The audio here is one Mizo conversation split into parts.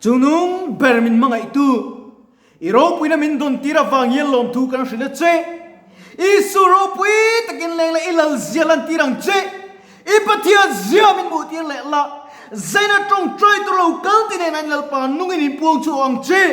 Chungnung ber min hmangaihtu, i ropuina min dawntir avang hian lawmthu kan hrilh a che. Isu ropui takin leng leh i lal zia lantir ang che. I Pathian zia min hmuhtir leh la, zaina tawngtai tur lo kal ti nen an Lalpa nungin in puang chhuah ang che.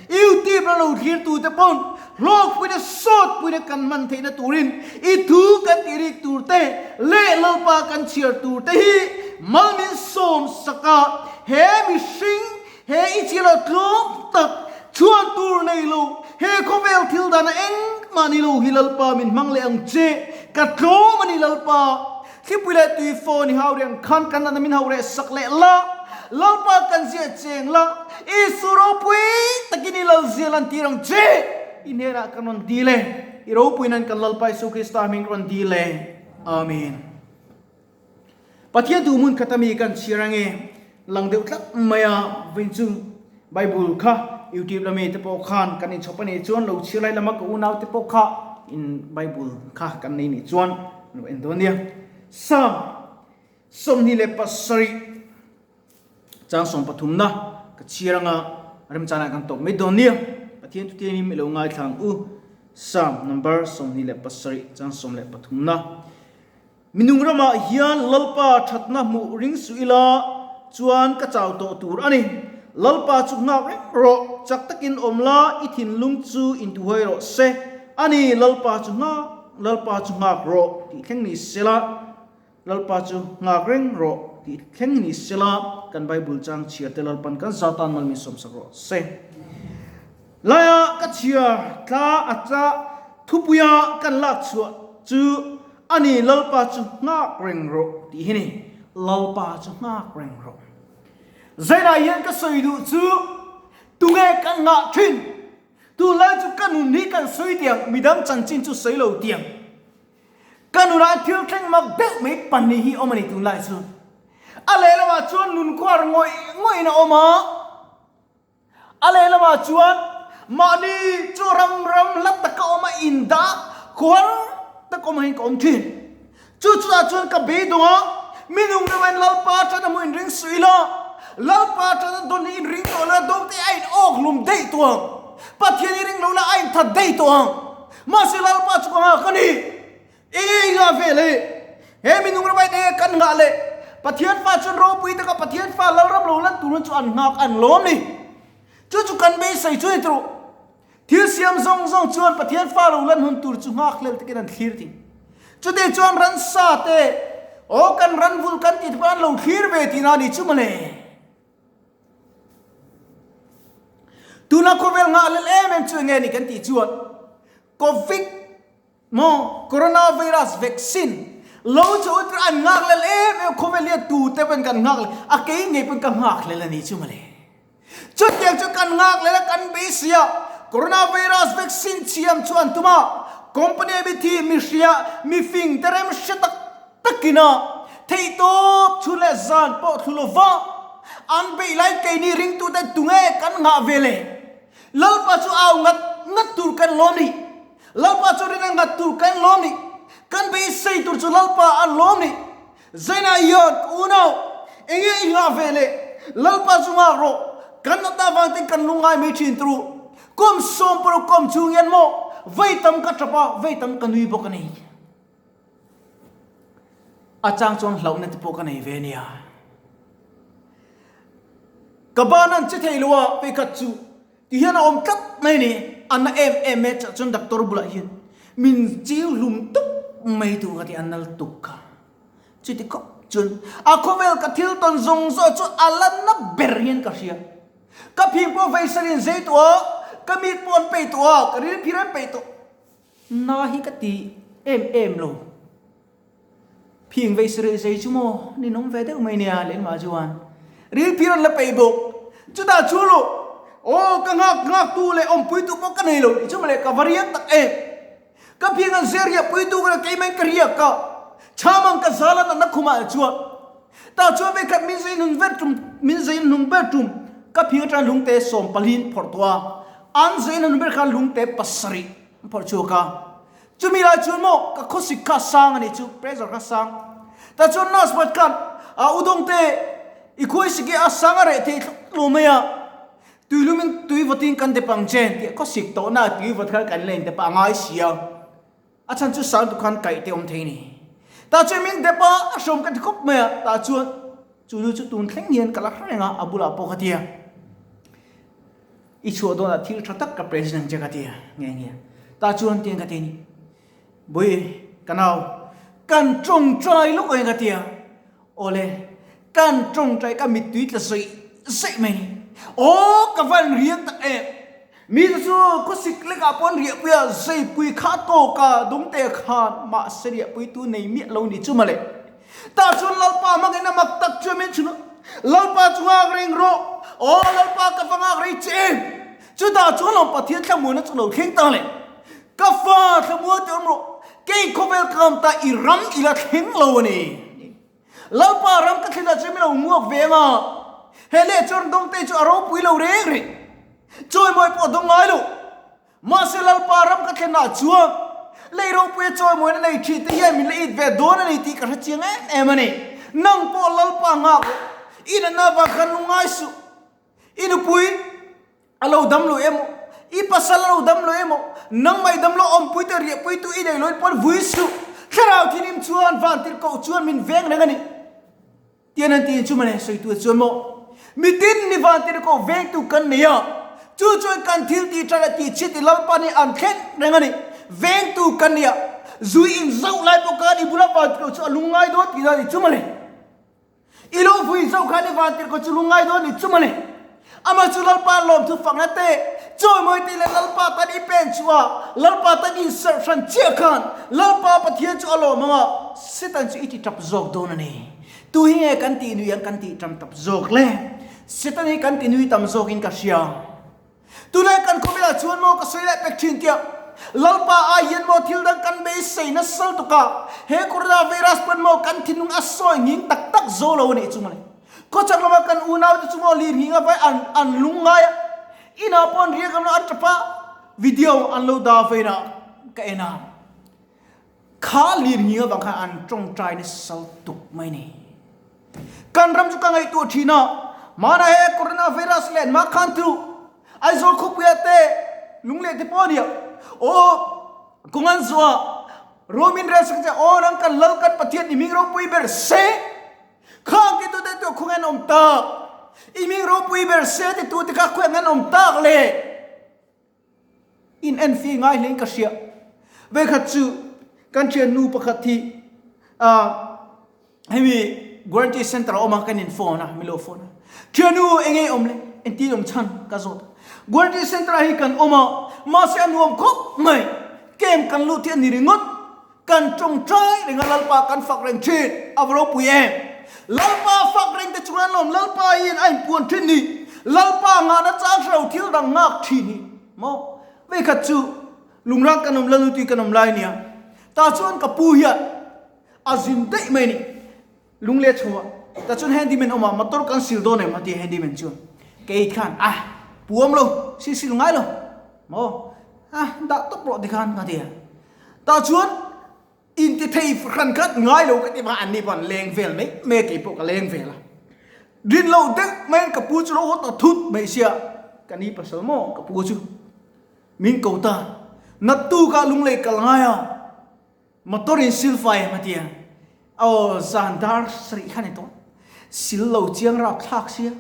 YouTube ram lo thlirtute pawn hlawkpuina sawtpuina kan hman theihna turin i thu kan tih rik tur te leh Lalpa kan chhiar tur te hi mal min sawm sak a, he mihring he i chhiar lo tlawm tak chhuan tur nei lo he khawvel thil dana engmah ni lo hi Lalpa min hmang leh ang che, ka tlawm a ni Lalpa. Thlipui leh tui phone i hau riang khan kan natna min hau reh sak leh la, Lalpa kan ziah cheng la, Isu ropui takin i lal zia lantir ang che, i hnenah kan rawn dil e, i ropui nan kan Lalpa Isu Krista hming rawn dil e. Amen. Pathian tu hmun khat ami kan chhiar ange, lang deuh tlat mai a, vawiin chu Bible kha YouTube lami te pawh khan kan inchhawp a nih chuan lo chhiar lai lama ka unau te pawh kha in Bible kha kan nei nih chuan lo en dawn nia. Psalm 27 chang 13 na ka chhiar anga remchana kan tawp mai dawn nia. Pathian thutiang hi ilo ngaithla ang u. Psalm number 27 chang 13 na. Minung ramah hian Lalpa thatna hmuh ring suh ila chuan ka chau tawh tur a ni. Lalpa chu nghak reng rawh, chak takin awm la, i thinlung chu intuhai rawh se. A ni, Lalpa chu nghak, Lalpa chu nghak rawh tih thleng ni sela, Lalpa chu nghak reng rawh tih thleng ni sela, kan Bible chang chhiar te Lalpan kan za tan mal min sawmsak rawh se. Laia ka chhiar tla a tla thupuia kan lak chhuah chu a ni Lalpa chu nghak reng rawh tih hi ni. Lalpa chu nghak reng rawh. Zainah hian ka sawi duh chu tunge kan nghah thin? Tunlai chu ka nun hi kan sawi tiang, midang chanchin chu sawi lo tiang. Ka nunah thil thleng mak deuh mai pahnih hi awm a ni tunlai chu. A lehlamah chuan nun khuar ngawih ngawih in a awm a. A lehlamah chuan mahni chu ram ram hla taka awm a indah khuar tak awm angin ka awm thin. Chu chutah chuan ka beidawng a, mi nung deuh in Lalpa tan a hmu inring suh ila, Lalpa tan a dawn hi inring tawh lo, dawng te a in awk hlum daih tawh ang. Pathian i ring lo la a inthat daih tawh ang. Mahse Lalpa chu ka nghak a ni. Enge i nghah ve le? He minung ramah in enge kan nghah le? Pathian fa chuan ropui taka Pathian fa Lalram lo lan turin chu an nghak an lawm ni. Chu chu kan beisei chu ni tawh. Thil siam zawng zawng chuan Pathian fa lo lan hun tur chu nghak hlel takin an thlir tih. Chutih chuan ransa te, aw kan ran vul kan tih te pawh an lo thlir ve tihna a ni chu mawle. Tuna khawvel nghah hlel em em chu enge ni kan tih chuan Covid Maw coronavirus vaccine lo chu an nghak lel em em khawvel hian tu te pawn kan nghak lel a kei ngei pawn ka nghak lel a ni chu mawle. Chutiang chu kan nghak lel a kan beisei a coronavirus vaccine chhiam chu an tum a company a mi thi mi hria mi fing te rem hre tak takin a theihtawp chhun leh zan pawh thlu lova an beih lai keini ringtute tunge kan nghah ve le. Lalpa chu au ngat ngat tur kan lawm ni. Lalpa chu rin a ngat tur kan lawm ni. Kan beisei tur chu Lalpa an lawm ni. Zainah hian ka unau, enge i nghah ve le? Lalpa chu nghak rawh. Kan natna avang ten kan lungngai mai thin turu. Kum 16 kum chhung hian maw vei tam ka tap a, vei tam ka nui bawk a ni. A chang chuan hlauhna te pawh ka nei ve nia. Ka ban an che thei lo a, vei khat chu Ti hian a awm tlat mai a ni. A na em em e chah chuan doctor bulah hian min chiu hlum tuk mai tur ka ti a nal tuk kha. Chuti khawp chuan a khawvel ka thil tawn zawng zawng chu a la na ber hian ka hria. Ka phing pawh vei sarin zei tawh a, ka mit pawh an peih tawh a, ka ril phir an peih tawh. Na hi ka ti em em lo. Phing vei sarih zei chu maw ninawm ve deuh mai nia lehlamah chuan ril phir an la peih bawk. Chutah chu lu aw ka nghak nghak tu leh awmpui tu pawh ka nei lo tih chu mawle ka va riak tak em. Ka phing an zeh riah pui tu ka keimah in ka riak a, chham ang ka zal a natna khumah chuan tah chuan vei khat min zei hnung ber tum min zei hnung ber tum ka phing atang lungte sawmpalin phawrh tawh a, an zei hnung ber khan lungte pasarih an phawrh chhuak a. Chumi lai chuan maw ka khawsik kha sang a nih chu, pressure kha sang. Tah chuan nurse pakhat khan a udawng te i khuaisik hi a sang a reh thei thlawt lo mai a. Tuilumin tui vawtin kan dep ang che tih khawsik tawhna ah tui vawt khan kan la in dep a ngai si a, a chhan chu sang tu khan kaih te awm thei ni. Tah chuan min dep a, a hrawm ka ti khawp mai a, tah chuan chu nu chu tun thleng hian ka la hre reng a, a bulah pawh ka ti a, i chhuah dawnah thil tha tak ka present ang che ka ti a, nge nge a, tah chuan tiang ka ti a ni. Bui, ka nau, kan tawngtai lawk ang ka ti a, Awle, kan tawngtai ka mittui tla zawih zawih mai ni. Aw, ka van riak tak em! Mi te chu khawsik lekah pawh an riahpui a, zeipui kha tawk a, dungte khan mahse riahpui tu nei miah lo ni chu mawle. Tah chuan Lalpa hmangin a mak tak chu min chhun a, Lalpa chu nghak reng rawh, aw Lalpa ka va nghak rei che em! Chutah chuan lo Pathian thlamuanna chu lo thleng ta le. Ka fa thlamuan teh awm rawh, kei khawvel ka ngam ta i ram i la thleng lo a ni. Lalpa ram ka thlen ah chuan min lo nguak ve ang a, he leh chuan dawngte chu a ropui lo reng reng, chawimawi pawh a dawng ngai lo. Mahse Lalpa ram ka thlen ah chuan lei ropuia chawimawina nei thin te hian min la it ve dawn a ni tih ka hre chiang em em a ni. Nang pawh Lalpa nghak rawh, i natna avang khan lungngai suh, i nupui, A lo dam lo emaw, i pasal a lo dam lo emaw, nangmah i dam lo awmpui te riahpui tu i nei loin pawn vui suh. Thlarau thinim chuan vantir koh chuan min veng reng a ni. Tian an tiin chu mawle sawitu chuan maw, mitin ni vantir koh vengtu kan nei a, chu chuan kan thil tih tha leh tih chhiat i Lalpa nih an thlen reng a ni. Vengtu kan nia, zui in zauh lai pawh khan i bula vantir koh chu a lungngai dawn tih dan i chu mawle. I lo vui zoh khan i van tirh ko chu lungngai dawn ni chu mawle. Amah chu Lalpa lawmthu fakna te, chawimawi te leh Lalpa tan i pen chu a, Lalpa tan i inserh hran chiah khan Lalpa Pathian chu a lawm ang a, Satan chu i ti tap zawk dawn a ni. Tu hi nge kan tih nui ang kan tih tam tap zawk le? Satan hi kan ti nui tam zawkin ka hria. Tunlai kan khawvelah chuan maw ka sawi leh pek thin tiah Lalpa ai hian maw thil dang kan beisei nasa lutuk a, he corona virus pawn maw kan thinlung a sawi nghing tak tak zo lo a nih chu mawle. Khawchhak lama kan unaute chu maw lir nghing a vai an an lung ngai a, inah pawh an riak an lo an tap a, video an lo dah vein a ka en a, kha lir nghing avang khan an tawngtai nasa lutuk mai ni. Kan ram chu ka ngaihtuah thin a, hmanah he Corona virus leh mah khan chu Aizawl khawpuia te lungleh te pawh a nia, aw kawng an zawh a, Romin rel sak che aw nang kan lal kan Pathian i hming ropui ber se, khang ti tute chu khawngaih an awm tak, i hming ropui ber se ti tute kha khawngaih an awm tak le. In en fi ngai hlein ka hria. Vekhat chu kan thiannu pakhat hi ah hemi guarantee center a awm a kan in phone a milo phone a. Thiannu eng nge awm le engtin awm chhan ka zawt a. Guarantee center ah hi kan awm a mahse a nuam khawp mai camp kan lut hi a ni ringawt. Kan tawngtai reng a Lalpa kan fak reng thin a va ropui em. Lalpa fak reng te chunga an lawm Lalpa hian a inpuan thin ni. Lalpa nghahna chang hre lo thil dang nghak thin hi maw. Veikhat chu lungrang kan awm Lalnutui kan awm lai nia. Tah chuan ka pu hian a zin daih mai ni. Lungle chhuah tah chuan handyman awm a motor kan sil dawn em a ti handyman chuan. Kei khan ah puam lo sil sil ngai lo maw ah dah tawp rawh tikhan ka ti a. Tah chuan intithei hran khat ngai lo ka ti va, anni pawh an leng vel mai mai a, kei pawh ka leng vel a. Rin loh deuh maiin ka pu chu lo haw ta thut mai sia, ka ni pasal maw ka pu chu min ko ta, naktuk ah lunglei kal ngai a, motor in sil fai em a ti a, aw zan dar sarih kha ni tawh, sil lo chiang rap thlak sia,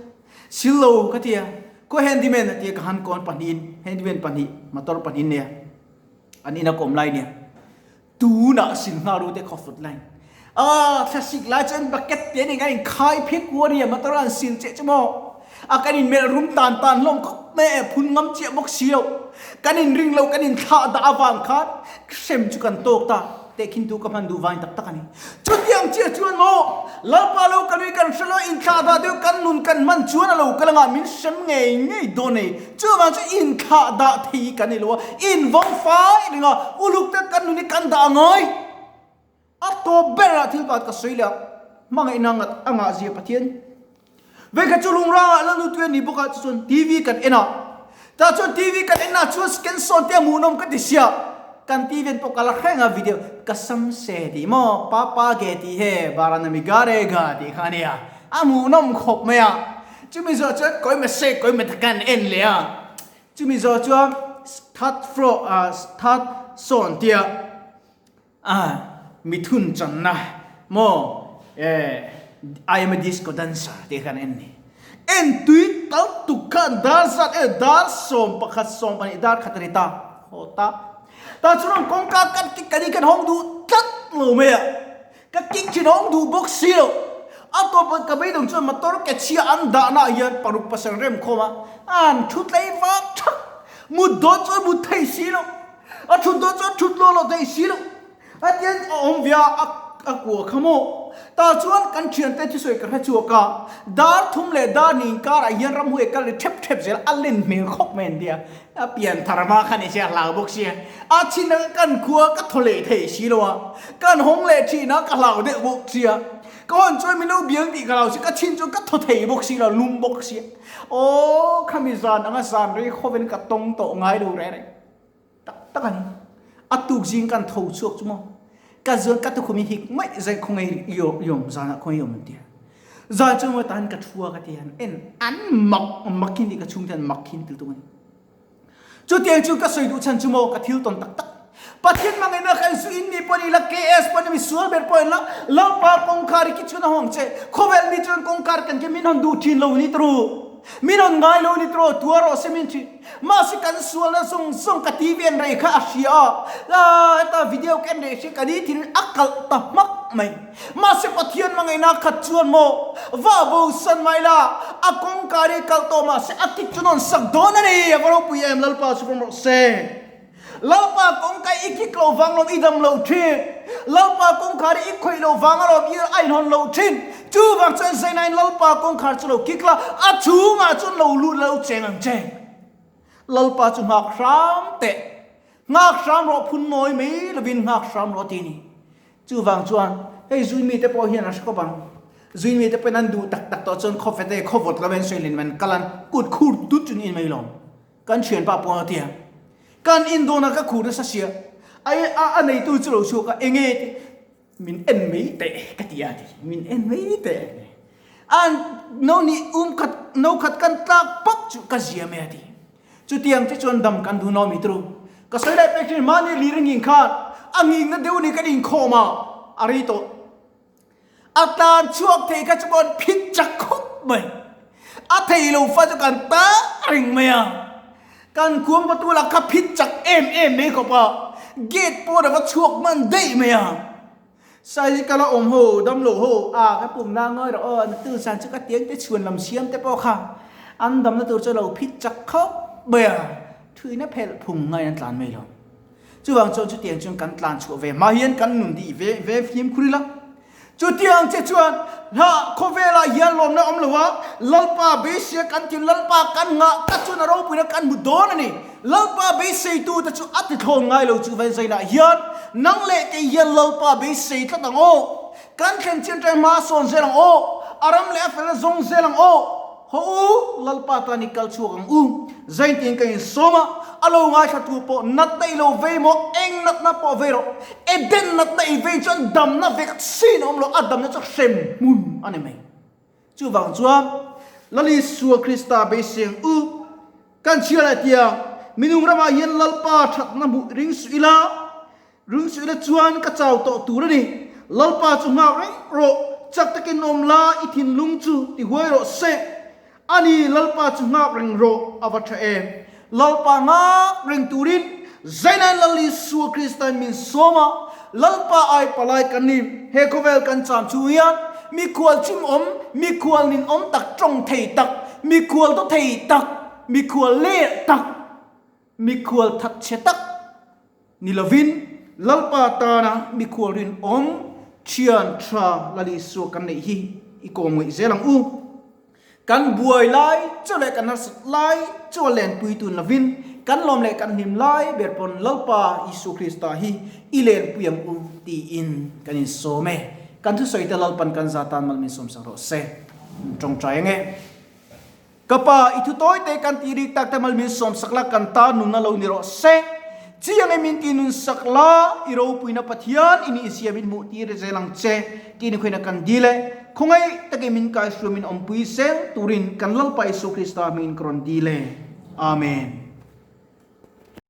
sil lo ka ti a, khaw handyman a ti a, ka han kawn pahnihin handyman pahnih motor pahnihin nei a. An ina kawm lai nia tunah sin nghal ru te khaw fut line a thlasik lai chuan bucket te nen kan in khai phek kuar nia motor an sil che chu maw a kan in melh rum tan tan hlawm khawp mai e phun ngam chiah bawk si lo kan in ring lo kan in thlah dah avang khan hrem chu kan tawk ta. Tehkhin tu ka hman duh vain tak tak a ni. Chutiang chiah chuan maw Lalpa lo ka nui kan hre lo, inthlah dah deuh kan nun kan hman chuan a lo kal anga min hrem ngei ngei dawn nei. Chuvang chu inthlah dah thei kan ni lo a, invawng fai reng a, uluk tak kan nun hi kan dah angai. A tawp berah thil pakhat ka sawi leh a, hmangaihna ngat a ngah zia Pathian. Vekhat chu lungrangah la lut ve ni bawk a, chuan TV kan en a, tah chuan TV kan en ah chuan scan sawn te a hmuhnawm ka ti sia, kan TV an pawh ka la hreng a video kasam se tih maw papa ge tih he baranami gare ga tih kha a nia, a hmuhnawm khawp mai a. Chumi zawh chuan kawi message kawi meta kan en leh a. Chumi zawh chuan third floor ah third sawn tia ah mithun channa maw eh I am a disco dancer tih khan en ni. En tui tal tuk khan dar zat e dar 11 12 dar khat a ni ta. Haw ta. Tah chuan kawngka kan kik kan in kan hawng duh tlat lo mai a. Ka kik thin awm duh bawk si lo. A tawp ka beidawng chuan motor ke chhia an dahna ah hian paruk pasal rem khawm a, an thu tlei vak thak. Mut dawn chuan mut thei si lo. A thut dawn chuan thut luah loh thei si lo. A tian a awm ve a, a kua kha maw. Tah chuan kan thiante thusawi ka hre chhuak a, dar thum leh dar hnih inkarah hian ramhuai kal ri thep thep zel a len hmel khawp mai an tia. A pian thar hma kha ni sia hlau bawk sia. A chhin a kan khua ka thaw leh thei si lo a. Kan hawng leh thin a ka hlau deuh bawk sia. Ka hawn chuan min lo biang tih ka hlau si ka chhin chuan ka thaw thei bawk si lo lum bawk sia. Aw khami zan anga zan rei khawvel ka tawng tawh ngai lo reng reng. Tak tak a ni. A tuk zing kan tho chhuak chu maw. Ka zuan ka tukhum hi hik mai zai khawngaih yawm zanah khawngaih yawm an ti a. Zan chu maw tan ka thua ka ti an en an mak mak hin ti ka chhung te an mak hin til tuk a ni. Chutiang chu ka sawi duh chhan chu maw ka thil tawn tak tak. Pathian hmangaihna kha zu in mi pawh ni la KS pawh ni mi sual ber pawh in la Lalpa kawngkhar hi ki chuan a hawng che. Khawvel mi chuan kawngkhar kan ke min hawn duh thin lo ni tru. Min hawn ngai lo ni tru tuar rawh se min thin. Mahse kan sualna zawng zawng ka TV an rei kha a hria a, heta video ka en rei hria ka ni thin a kalh ta hmak mai. Mahse Pathian hmangaihna khat chuan maw va bo san mai la, a kawngka ri kalh tawh mahse a kik chu nawn sak dawn a ni, a va ropui em Lalpa chu rawm rawh se. Lalpa kawngka i kik loh vang lawm i dam loh thin. Lalpa kawngkhar i khawih loh vang alawm i a inhawn loh thin. Chuvang chuan Zainain Lalpa kawngkhar chu lo kik la, a chhungah chuan lo lut la lo cheng ang che. Lalpa chu nghak hram teh. Nghak hram rawh phun mawi mai lovin nghak hram rawh a ti a ni. Chuvang chuan hei Zuimi te pawh hian an hre khawp ang. Zuimi te pawhin an duh tak tak tawh chuan khawfete khawvawt lo en sawi len man kal an kut khur tut chu niin mai lawm. Kan thianpa pawh a ti a, kan in dawn a ka khur nasa sia, a a neitu chu lo chhuak a, enge ti min en mai teh ka ti a ti, min en mai teh a ti. An no nih um khat no khat kan tlak pawp chu ka zia mai a ti. Chutiang che chuan dam kan duh no mi tru. Ka sawi lai pek thin mahni lir a nging khan a nging na deuh ni kan inkhawm a, a rei tawh. A tlan chhuak thei kha chu pawh an phit chak khawp mai. A thei lo fa chu kan ta reng mai a. Kan khuang patu lah kha phit chak em em mai khawp a. Gate pawh a va chhuak hman daih mai a. Size kala awm ho, dam lo ho, a ka pum na ngawi rawh aw, na tu san chu ka tiang te chhuan lam siam te pawh kha an damna tur chu a lo phit chak khawp mai a. Thuina phelh phung ngaiin an tlan mai lo. Chuvang chuan chutiang chuan kan tlan chhuah ve hma hian kan nun dih ve ve fimkhur ila. Chutiang che chuan hna khawvelah hian lawmna awm lo a, Lalpa beiseia kan tin Lalpa kan nghah tak chuan a ropuina kan hmu dawn a ni. Lalpa beiseitute chu a tithlawn ngai lo chu Venzainah hian nang leh kei hian Lalpa beisei tlat ang aw. Kan thlen chin ṭang hma a sawn zel ang aw. A ram leh a felna zawng zel ang aw. Haw u, Lalpa tan i kal chhuak ang u. Zaintin ka insawm a, a lo ngaithla tu pawh natna i lo vei maw? Eng natna pawh vei rawh. Eden natna i vei chuan damna vaccine a awm lo, a damna chu hrem hmun a ni mai. Chuvang chuan Lal Isua Krista beisei ang u. Kan chhia leh tiang, minung ramah hian Lalpa thatna hmuh ring suh ila, Rung suih la chuan ka chau tawh tur a ni. Lalpa chu nghak reng rawh, chak takin awm la, i thinlung chu ti huai rawh se. A ni, Lalpa chu nghak reng rawh, a va tha em. Lalpa nghak reng turin Zainain Lal Isua Kristain min sawm a, Lalpa ai palai kan ni. He khawvel kan cham chung hian mikhual chim awm, mikhual nin awm tak, tawng thei tak, mikhual daw thei tak, mikhual leh tak, mikhual thatchhe tak, Ni lovin, Lalpa tana mikhual rinawm thian tha Lal Isua kan neih hi i kawm ngaih zel ang u. Kan buai lai chu leh kan harsat lai chu a lenpui tun lovin, kan lawm leh kan hlim lai ber pawn Lalpa Isua Krista hi i lenpui ang u tiin kan insawm e. Kan thusawi te Lalpan kan za tan mal min sawmsak rawh se. Tawngtai ange. Ka pa, i thu tawi te kan tih rik tak te mal min sawm sak la, kan ta nunna lo ni rawh se. Chiang e min ti nun sak la, i ropuina Pathian i nih zia min hmuh tir zel ang che, tih ni khuaina kan dil e. Khawngaih takin min kaihruaimin awmpui zel turin kan Lalpa Isua Krista hmingin ka rawn dil e. Amen.